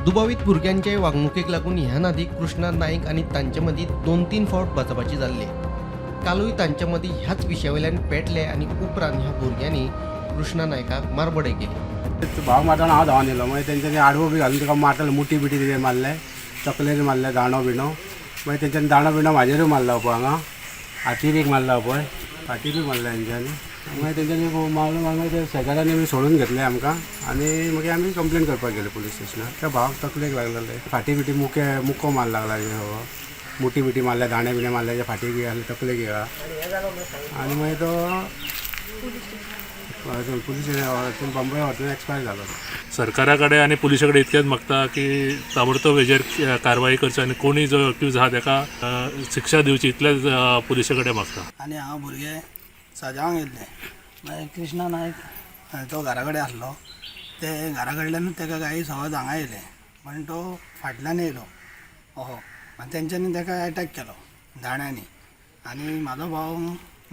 दुबावीत भुरग्यांचे वागणुकेक लागून ह्यान आदी कृष्णा नायक आनी तांचे मदीं दोन तीन फावट बाचाबाची जाल्ली. कालूय तांचे मदीं ह्याच विशया वयल्यान पेटले आनी उपरांत ह्या भुरग्यांनी कृष्णा नायकाक मारबडय केली. भाव मारतना हांव धांवन येयलो. मागीर तेंच्यांनी आडवो बी घालून तुका मारताले, मुठी बिटी कितें मारले, तकलेर मारले दांडो बिणो. मागीर तेंच्यांनी दांडो बिणो म्हाजेरूय मारलो पळय, हांगा हातीर एक मारला पळय, फाटीरूय मारले तेंच्यांनी. मागीर तेंच्यांनी मारलो, मागीर ते शेजाऱ्यांनी बी सोडून घेतले आमकां आनी मागीर आमी कंप्लेन करपाक गेले पुलीस स्टेशनार. त्या भावाक तकलेक लागलेले, फाटी बिटी मुके मुको मार लागला, मुठी बिटी मारल्या, दांडे बिणे मारले, फाटी बी घातले, तकलेक येयला आनी मागीर तो पुलीस स्टेशन बॉम्बे व्हरतना एक्सपायर जालो. सरकारा कडेन आनी पुलिशे कडेन इतकेंच मागता की ताबडतोब हेजेर कारवाई करची आनी कोणी जो अक्यूज आहा तेका शिक्षा दिवची, इतलेंच पुलिशे कडेन मागता. आनी हांव भुरगे सजावांक येयल्ले. मागीर कृष्णा नायक तो घरा कडेन आसलो. ते घरा कडल्यानूच ताका गाळी सहज हांगा येयले, पण तो फाटल्यान येयलो असो आनी तेंच्यांनी ताका एटॅक केलो दांड्यांनी. आनी म्हाजो भाव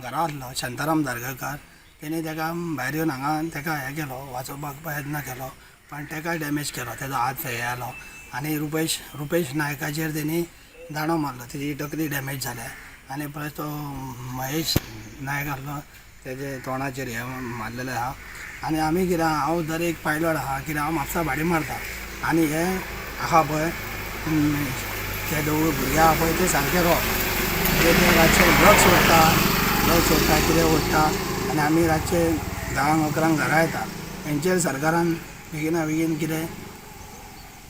घरा आसलो, शांताराम धारगळकार, तेणी ताका भायर येवन हांगा ताका हें केलो, वाचोवपाक प्रयत्न केलो, पण ताकाय डॅमेज केलो, तेजो हात फे जालो. आनी रुपेश नायकाचेर तेणी दांडो मारलो, तेजी तकली डॅमेज जाल्या. आनी प्लस तो महेश नायक आसलो, तेजे तोंडाचेर हें मारलेलें आहा. आनी आमी कितें, हांव जर एक पायलट आहा, कित्याक हांव म्हापसा भाडी मारता आनी हे आहा पळय ते दोगूय भुरगे आहा पळय, ते सामके रोंग. ते रातचे ड्रग्स ओडटा, ड्रग्स ओडटा, कितें ओडटा आनी आमी रातचे 10-11 घरा येता. हेंचेर सरकारान बेगिना बेगीन कितें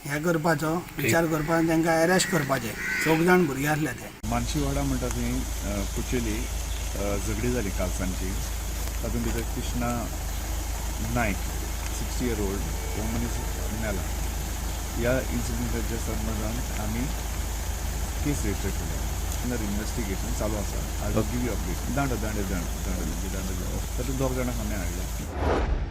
हें करपाचो विचार करपाक, तांकां एरेस्ट करपाचें. चौग जाण भुरगे आसले ते. मानशीवाडा म्हणटा थंय कुचेली झगडी जाली काल सांजची. तातूंत भितर कृष्णा नायक, 60 इयर ओल्ड, हो मनीस मेला. ह्या इन्सिडंटाच्या संबंदान आमी केस रजिस्टर केल्या. अंडर इन्वेस्टिगेशन चालू आसा. I will give you update. दांडो दांडे दांडो दांडो दांडो, तातूंत दोग जाणांक आमी हाडल्या.